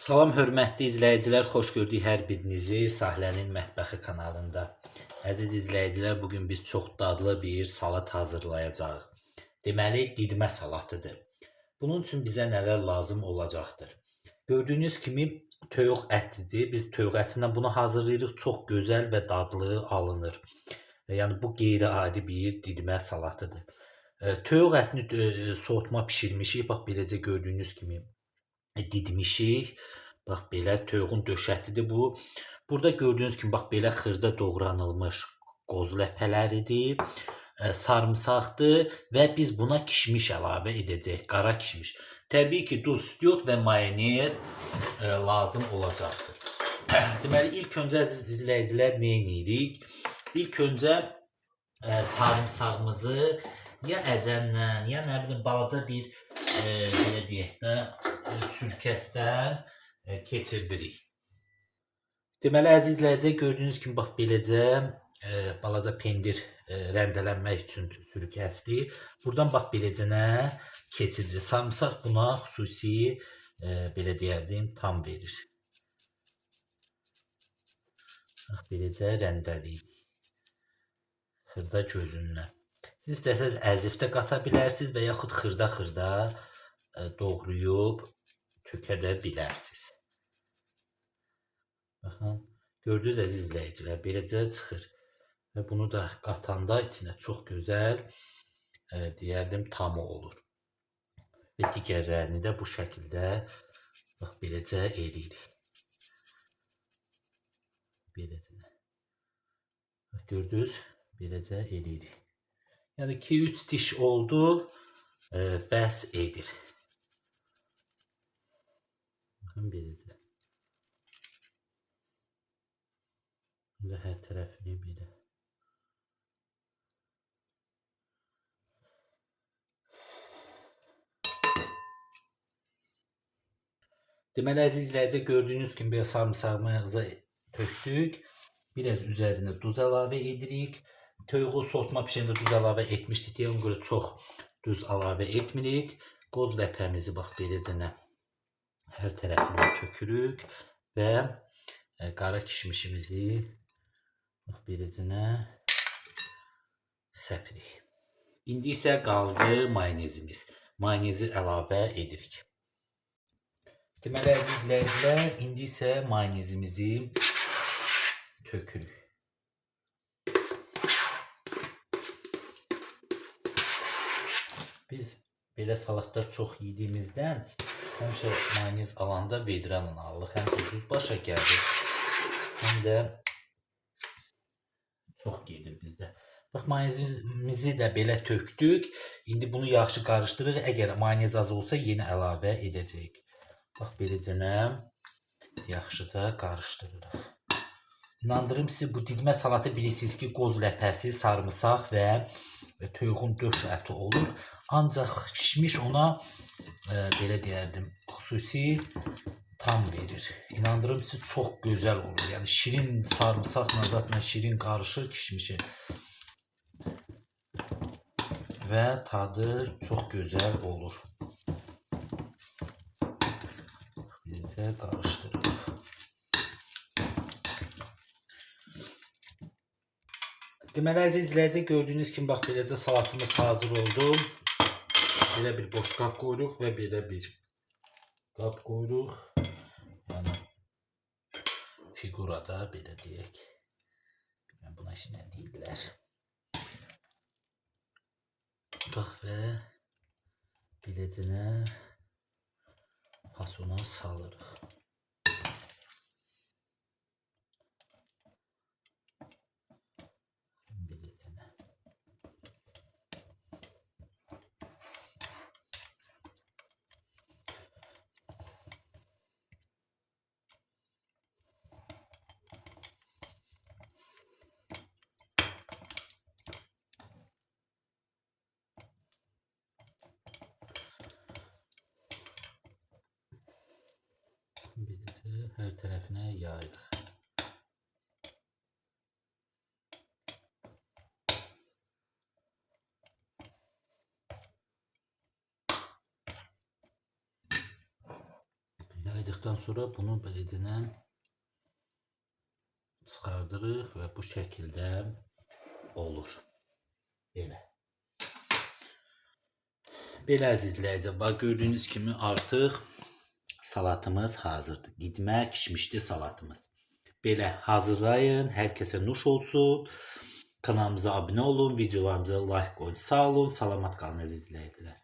Salam hörmətli izləyicilər, xoş gördük hər birinizi Sahilənin Mətbəxi kanalında. Əziz izləyicilər, bugün biz çox dadlı bir salat hazırlayacağıq. Deməli, didmə salatıdır. Bunun üçün bizə nələr lazım olacaqdır? Gördüyünüz kimi toyuq ətidir. Biz toyuq ətindən bunu hazırlayırıq. Çox gözəl və dadlı alınır. Yəni bu qeyri-adi bir didmə salatıdır. Toyuq ətini soğutma pişirmişik. Bax beləcə gördüyünüz kimi didmişik. Bax belə toyuğun döş ətidir bu. Burada gördüyünüz kimi bax belə xırda doğranılmış qoz ləpələridir, sarımsaqdır və biz buna kişmiş əlavə edəcəyik, qara kişmiş. Təbii ki, duz, istiot və mayonez lazım olacaqdır. Deməli, ilk öncə əziz izləyicilər nə edirik? İlk öncə sarımsağımızı ya əzənlə, ya nə bilim balaca bir belə deyək də sürkəçdən keçirdirik. Deməli, əziz izləyicilər, gördüyünüz kimi bax beləcə balaca pendir rəndələnmək üçün sürkəçdir. Buradan bax beləcənə keçirilir. Sarımsaq buna xüsusi belə deyərdim tam verir. Bax beləcə rəndəliyirik. Xırda gözündən. Siz istəsəniz əzif də qata bilərsiniz və yaxud xırda-xırda doğrayıb tökə də bilərsiniz. Baxın, gördünüz əziz izləyicilər, beləcə çıxır. Və bunu da qatanda içinə çox gözəl, deyərdim, tamı olur. Və digərlərini də bu şəkildə bax beləcə eləyirik. Beləcə. Bax, gördünüz, beləcə eləyirik. Yəni 2-3 diş oldu, bəs edir. Baxın beləcə. Belə hər tərəfini belə. Deməli, əziz izləyicilər, gördüyünüz kimi belə sarımsağımızı tökdük. Biraz üzərinə duz əlavə edirik. Toyuğu soğutma pişirəndə duz əlavə etmişdik deyə ona görə çox duz əlavə etmirik. Qoz ləpəmizi bax beləcənə hər tərəfinə tökürük və qara kişmişimizi bax beləcənə səpirik. İndi isə qaldı mayonezimiz. Mayonezi əlavə edirik. Deməli, əziz izləyicilər, indi isə mayonezimizi tökürük. Biz belə salatlar çox yediyimizdən həmişə mayonez alanda vedranla alırıq. Həm ucuz başa gəlir, həm də çox gedir bizdə. Bax, mayonezimizi də belə tökdük. İndi bunu yaxşı qarışdırırıq. Əgər mayonez az olsa yenə əlavə edəcəyik. Bax, beləcənə yaxşıca qarışdırırıq. İnandırım sizi, bu didmə salatı bilirsiniz ki, qoz ləpəsi, sarımsaq və toyuğun döş əti olur. Ancaq kişmiş ona, belə deyərdim, xüsusi tam verir. İnandırım sizi, çox gözəl olur. Yəni şirin sarımsaqla zaten şirin qarışır kişmişi. Və tadı çox gözəl olur. Beləcə qarışdırırıq. Deməli, əziz izləyicilər, gördüyünüz kimi bax beləcə salatımız hazır oldu. Belə bir boş qab qoyuruq və belə bir qab qoyuruq. Yəni figurada belə deyək. Bilməm buna heç nə deyirlər. Bax və beləcənə fasona salırıq. Beləcənə. Beləcə hər tərəfinə yayırıq. Yaydıqdan sonra bunu beləcə çıxardırıq və bu şəkildə olur. Belə. Belə əziz izləyicilər, bax gördüyünüz kimi artıq salatımız hazırdır. Gitmə kişmişli salatımız. Belə hazırlayın. Hər kəsə nuş olsun. Kanalımıza abunə olun, videolarımıza like qoyun. Sağ olun, salamat qalın əziz izləyicilər.